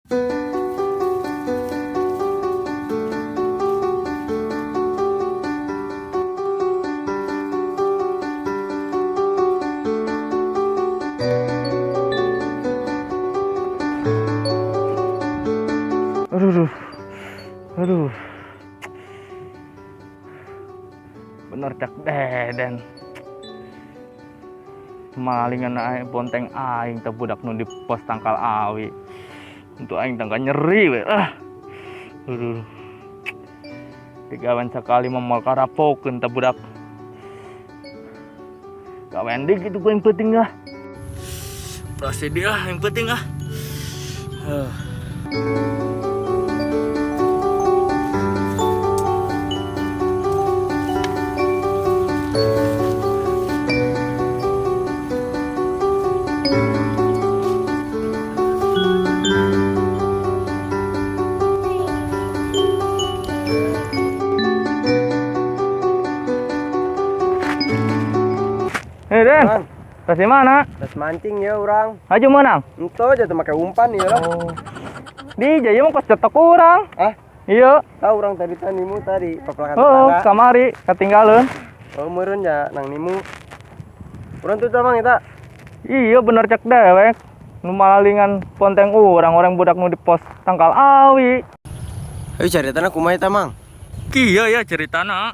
Aduh, aduh, bener cak Deden. Malingan aing bonteng aing teh budak nu di pos tangkal awi. Untuk aing tangka nyeri we. Ah. Aduh. Digawean sakali mah moal karapokeun teh budak. Gawean deui kitu ku yang penting ah. Proses dia yang penting ah. Eh, Den, tas di mana? Tas mancing ya orang. Aja menang? Ento aja tuh pakai umpan ya lah. Oh. Di jaya mah kos cetok urang. Ah? Iya. Tahu orang tadi tanimu tadi pepelakan oh, tetangga. Kamari ketinggalan. Oh, meureun ya nang nimu. Urang tuh tamang eta. Iya bener cek dewek. Nu malalingan ponteng urang, orang budak nu di pos tangkal awi. Ayo ceritana kumaha eta, Mang? Kieu ya ceritana.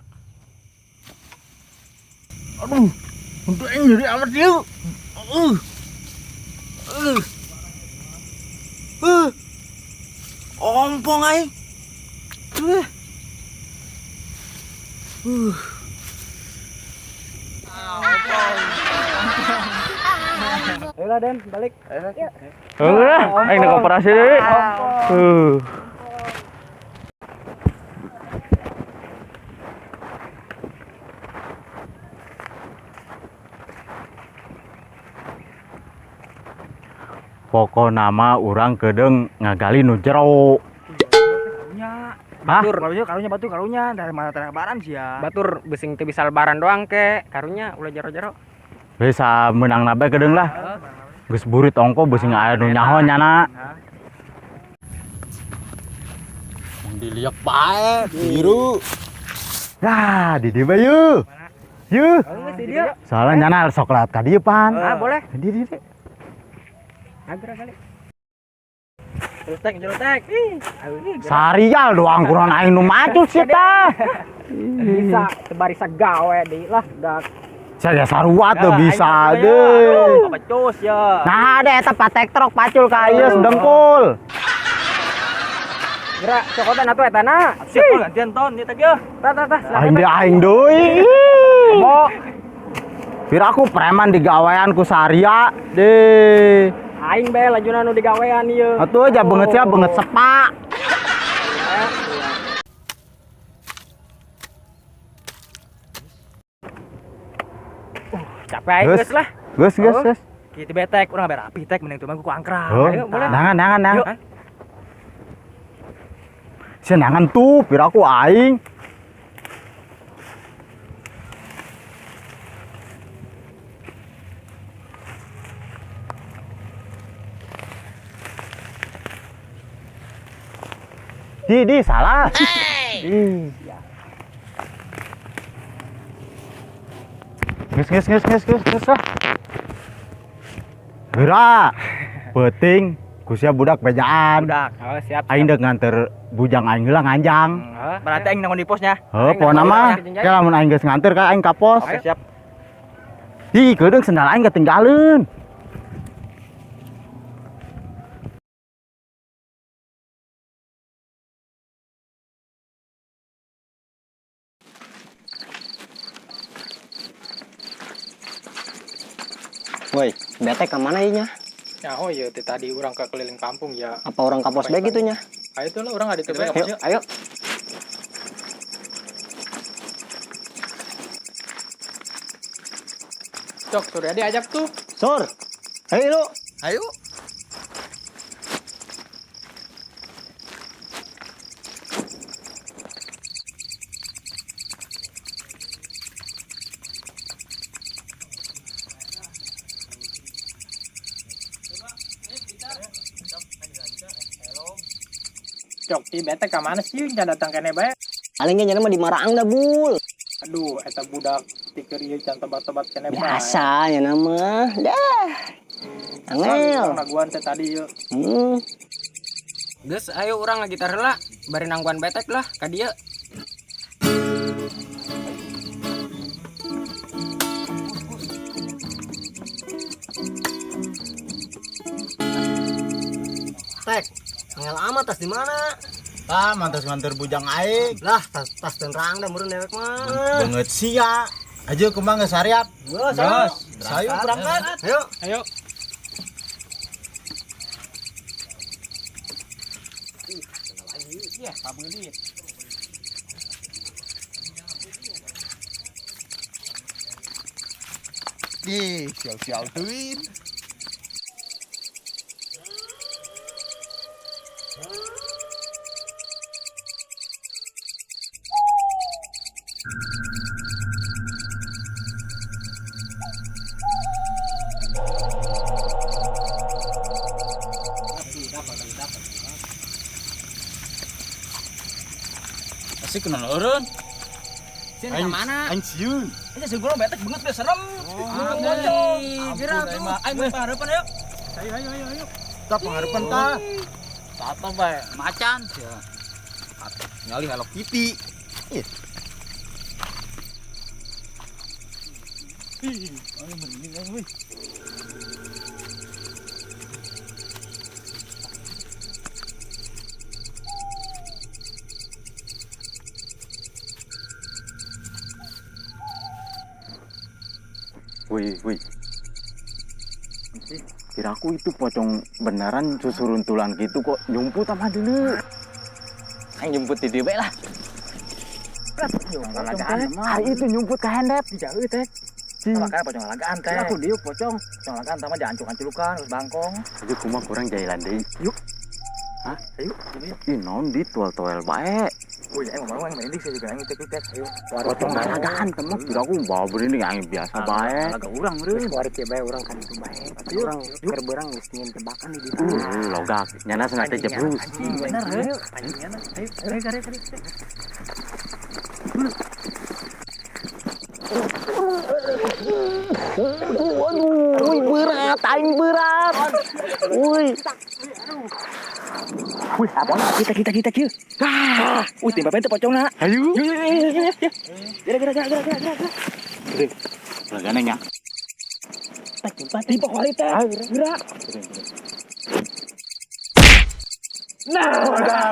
Aduh. Untuk yang jadi amat dia. Ompong aing. Ayolah Den, balik. Udah, aing di koperasi deui. Pokok nama orang kedeng ngagali nu jero. Hah? Batur, karunya batu karunya dari mana lebaran sih ya. Batur besing teu bisa lebaran doang ke, karunya ulah jero-jero. Bisa menang nabe kedeng lah. Geus burit ongko besing aya nu nyaho nyana. Mung diliak bae biru. Nah, di dieu bae yeuh. Yeuh. Soalnya nyana sok laat ka dieu pan. Ah, boleh. Di dieu. Agra kali. Celutek, celutek. Sarial doang kurang aing nu macul sih tah. Bisa tebarisa gawe deui lah dak. Saya sarua teu bisa deh. Pecus ya. Nah, ada eta patek truk pacul ka ieu sedengkul. Gerak cokotan atuh eta na. Siap gantian ton ieu teh yeuh. Tah tah tah. Aing deui aing deui. Mo. Pira aku preman digawean ku Saria deh. Aing bae lajuna nu digawean ieu. Atuh aja beungeut sia beungeut sepak. Capek aing geus lah. Geus geus geus. Kitu betek urang be rapi tek mending tuh mah ku angkrang. Ayo boleh. Nangan nangan nangan. Sia nangan tuh pira aku aing. Di salah. Hey. Geus geus geus geus geus geus lah. Geura. Peuting ku sia budak bejaan. Budak. Oh, siap. Aing deuk nganter bujang aing heula nganjang. Berarti aing nanggon di posnya. Heuh, pokona mah. Ke lamun aing geus nganter ka aing ka pos. Oke, siap. Ih, keudeung sendal aing ketinggalan. Woi, bete ke mana inya? Ya, oh iya, tadi orang ke keliling kampung ya. Apa orang kapos bae gitu nya? Ayo tuh lah, orang ada itu. Ayo, ayo. Cok, Suryadi ajak tuh. Sur, ayo lu. Ayo. Cok, si bete ka mana sih can datang kene bae? Paling ge nya mah di Marang dah bul. Aduh, eta budak tiker ieu can tobat-tobat kene bae. Biasa nya mah. Dah. Angel. Naguan teh tadi ieu. Geus ayo urang lagi gitar heula, bari nangguan betek lah ka dieu. Tek, angel amat tas di mana? Tah, mantas nganter bujang aing. Lah, tas tas tenrang dah meureun dewek mah. Banget sia. Aja kumaha geus sariap. Geus, ayo. Ayo berangkat. Ayo. Ayo. Iya, pabeulit. Di, sial-sial teuing. Asik kenal eureun. Sieun ka mana? Aing sieun. Ini sih gua betek banget deh serem. Pocong. Gerak tuh. Aing mau harapan ayo. Ayo ayo ayo ayo. Tah pangharepan tah. Satu bae, macan sia. Ngali Hello Kitty. Ih. Ih, aing merinding aing euy. Wih, wih. Kiraku itu pocong beneran susuruntulan gitu kok nyumput sama dulu. Aing jemput di dieu bae lah. Hari itu nyumput ke handep. Dijauh teh. Makanya pocong lalagaan teh. Aku diuk pocong. Pocong lalagaan sama jangan ancuk-ancukan terus bangkong. Aja kumaha kurang jailan deui. Yuk. Hah? Ayo. Ih, naon di tual-tual bae. Wih, aing ngomong aing merinding sih juga aing tek tek. Ayo. Pocong lalagaan temek kiraku bawa berinding aing biasa bae. Laga urang meureun. Geus kuari kieu bae urang kan itu bae. Urang keur beurang geus nyieun jebakan di ditu. Logak. Nyana cenah teh jebrus. Bener heuh. Pancingan. Ayo, ayo, ayo, ayo. Aduh, wih, berat, aing berat. Wih. Wih, apa kita kita kita kieu. Ah, wih timba bente pocongna. Ayo. Yuk, yuk, yuk, yuk, yuk. Gerak, gerak, gerak, gerak, gerak, gerak. Lagane nya. Tek, timba, timba kuari teh. Gerak. Nah,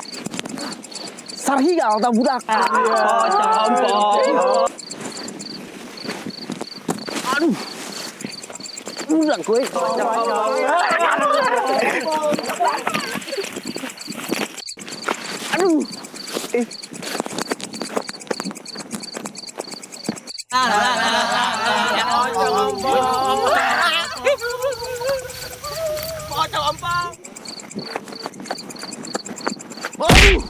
Sarhial tah budak. Pocong. Aduh. Budak gue. Aduh. Aduh.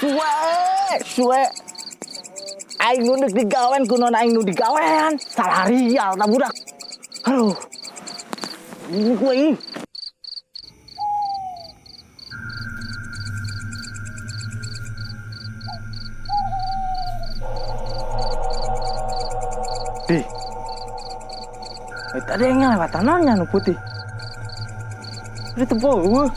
Suwe, suwe. Aing nu deuk digawen kunaon aing nu digawean. Salah rial ta budak. Aduh. Ini gue ini. Di. Tadi yang ngelewatan nanya nu putih. Ini teu beueuh.